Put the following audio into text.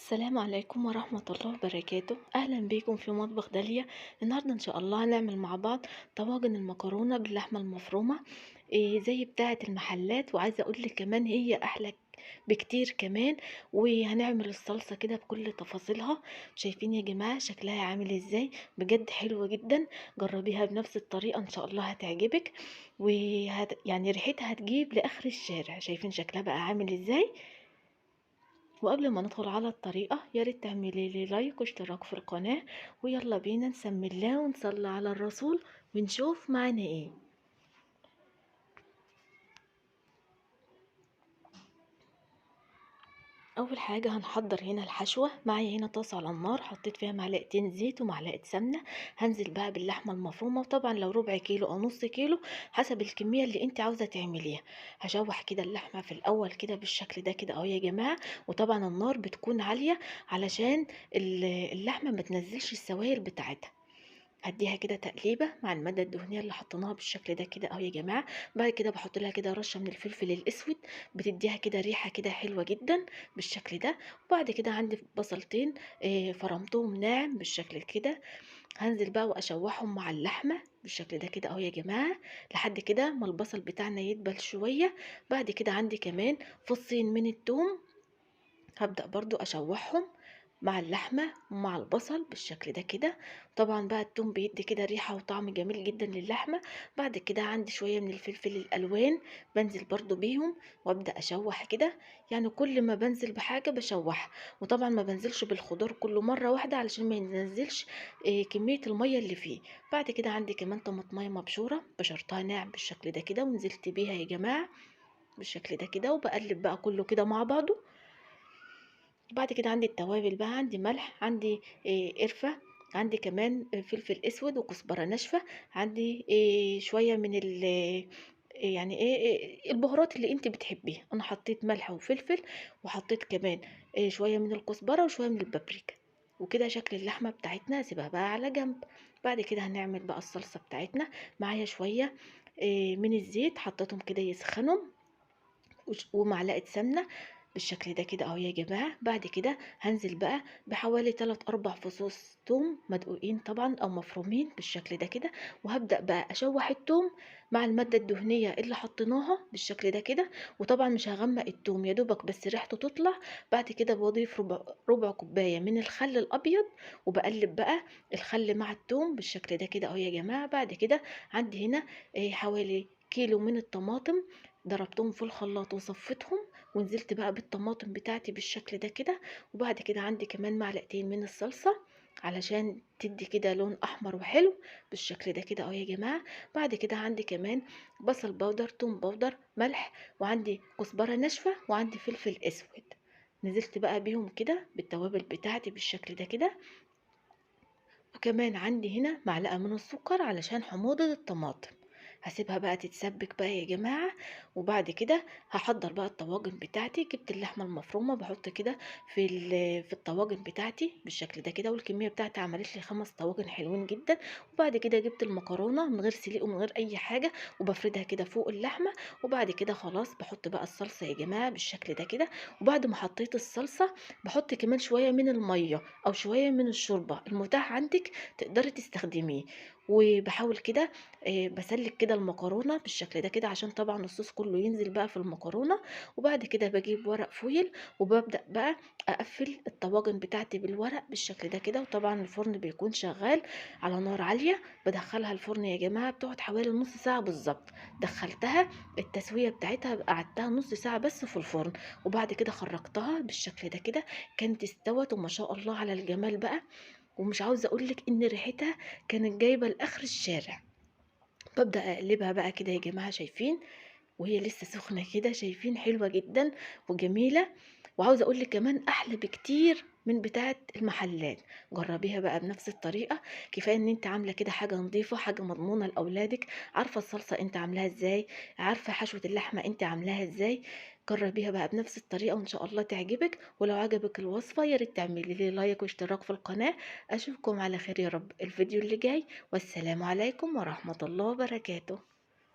السلام عليكم ورحمة الله وبركاته. أهلا بيكم في مطبخ داليا. النهاردة إن شاء الله هنعمل مع بعض طواجن المكرونة باللحمة المفرومة زي بتاعة المحلات، وعايزة أقولك كمان هي أحلى بكتير كمان. وهنعمل الصلصة كده بكل تفاصيلها. شايفين يا جماعة شكلها عامل ازاي؟ بجد حلوة جدا، جربيها بنفس الطريقة ان شاء الله هتعجبك، يعني ريحتها هتجيب لآخر الشارع. شايفين شكلها بقى عامل ازاي؟ وقبل ما ندخل على الطريقة يا ريت تعملي لي لايك واشتراك في القناة، ويلا بينا نسمي الله ونصلي على الرسول ونشوف معانا ايه. اول حاجة هنحضر هنا الحشوة. معايا هنا طاسة على النار، حطيت فيها معلقتين زيت ومعلقة سمنة. هنزل بقى باللحمة المفرومة، وطبعا لو ربع كيلو او نص كيلو حسب الكمية اللي انت عاوزة تعمليها. هشوح كده اللحمة في الاول كده بالشكل ده كده اهو يا جماعة، وطبعا النار بتكون عالية علشان اللحمة ما تنزلش السوائل بتاعتها. هديها كده تقليبه مع المادة الدهنية اللي حطيناها بالشكل ده كده اهو يا جماعة. بعد كده بحط لها كده رشه من الفلفل الاسود، بتديها كده ريحه كده حلوة جدا بالشكل ده. وبعد كده عندي بصلتين فرمتهم ناعم بالشكل كده، هنزل بقى واشوحهم مع اللحمة بالشكل ده كده اهو يا جماعة لحد كده ما البصل بتاعنا يدبل شوية. بعد كده عندي كمان فصين من الثوم، هبدا برضو اشوحهم مع اللحمة ومع البصل بالشكل ده كده. طبعا بقى التوم بيدي كده ريحة وطعم جميل جدا للحمة. بعد كده عندي شوية من الفلفل الألوان بنزل برضو بيهم وابدأ اشوح كده، يعني كل ما بنزل بحاجة بشوحها. وطبعا ما بنزلش بالخضار كله مرة واحدة علشان ما ينزلش كمية المية اللي فيه. بعد كده عندي كمان طماطمية مبشورة بشرتها ناعم بالشكل ده كده ونزلت بيها يا جماعة بالشكل ده كده، وبقلب بقى كله كده مع بعضه. بعد كده عندي التوابل بقى، عندي ملح، عندي قرفة، عندي كمان فلفل اسود وكزبرة ناشفة، عندي شوية من يعني ايه البهارات اللي انت بتحبيها. انا حطيت ملح وفلفل، وحطيت كمان شوية من الكزبرة وشوية من البابريكا. وكده شكل اللحمة بتاعتنا سيبها بقى على جنب. بعد كده هنعمل بقى الصلصة بتاعتنا. معايا شوية من الزيت حطيتهم كده يسخنوا، ومعلقة سمنة بالشكل ده كده اهو يا جماعة. بعد كده هنزل بقى بحوالي 3-4 فصوص توم مدقوقين طبعا او مفرومين بالشكل ده كده، وهبدا بقى اشوح التوم مع المادة الدهنية اللي حطيناها بالشكل ده كده. وطبعا مش هغمق التوم، يا دوبك بس ريحته تطلع. بعد كده بضيف ربع كوباية من الخل الابيض، وبقلب بقى الخل مع التوم بالشكل ده كده اهو يا جماعة. بعد كده عندي هنا حوالي كيلو من الطماطم ضربتهم في الخلاط وصفتهم، ونزلت بقى بالطماطم بتاعتي بالشكل ده كده. وبعد كده عندي كمان معلقتين من الصلصة علشان تدي كده لون احمر وحلو بالشكل ده كده اهو يا جماعة. بعد كده عندي كمان بصل powder، توم powder، ملح، وعندي كزبرة ناشفة، وعندي فلفل اسود. نزلت بقى بيهم كده بالتوابل بتاعتي بالشكل ده كده. وكمان عندي هنا معلقة من السكر علشان حموضة الطماطم. هسيبها بقى تتسبك بقى يا جماعة. وبعد كده هحضر بقى الطواجن بتاعتي. جبت اللحمة المفرومة بحط كده في الطواجن بتاعتي بالشكل ده كده، والكمية بتاعتي عملت لي 5 طواجن حلوين جدا. وبعد كده جبت المكرونة من غير سليق ومن غير اي حاجة، وبفردها كده فوق اللحمة. وبعد كده خلاص بحط بقى الصلصة يا جماعة بالشكل ده كده. وبعد ما حطيت الصلصة بحط كمان شوية من المية او شوية من الشوربة المتاح عندك تقدري تستخدميه. وبحاول كده بسلك كده المكرونه بالشكل ده كده عشان طبعا الصوص كله ينزل بقى في المكرونه. وبعد كده بجيب ورق فويل وببدا بقى اقفل الطواجن بتاعتي بالورق بالشكل ده كده. وطبعا الفرن بيكون شغال على نار عالية. بدخلها الفرن يا جماعة بتقعد حوالي نص ساعة بالظبط. دخلتها التسوية بتاعتها قعدتها نص ساعة بس في الفرن، وبعد كده خرجتها بالشكل ده كده. كانت استوت وما شاء الله على الجمال بقى. ومش عاوزه اقولك ان ريحتها كانت جايبه لاخر الشارع. ببدا اقلبها بقى كده يا جماعة، شايفين وهي لسه سخنة كده، شايفين حلوة جدا وجميلة. وعاوزه اقولك كمان احلى بكتير من بتاعه المحلات. جربيها بقى بنفس الطريقة. كفاية ان انت عامله كده حاجة نظيفة، حاجة مضمونه لاولادك، عارفه الصلصه انت عاملاها ازاي، عارفه حشوه اللحمة انت عاملاها ازاي. جربيها بقى بنفس الطريقة وان شاء الله تعجبك. ولو عجبك الوصفة يا ريت تعملي لي لايك واشتراك في القناة. اشوفكم على خير يا رب الفيديو اللي جاي، والسلام عليكم ورحمة الله وبركاته.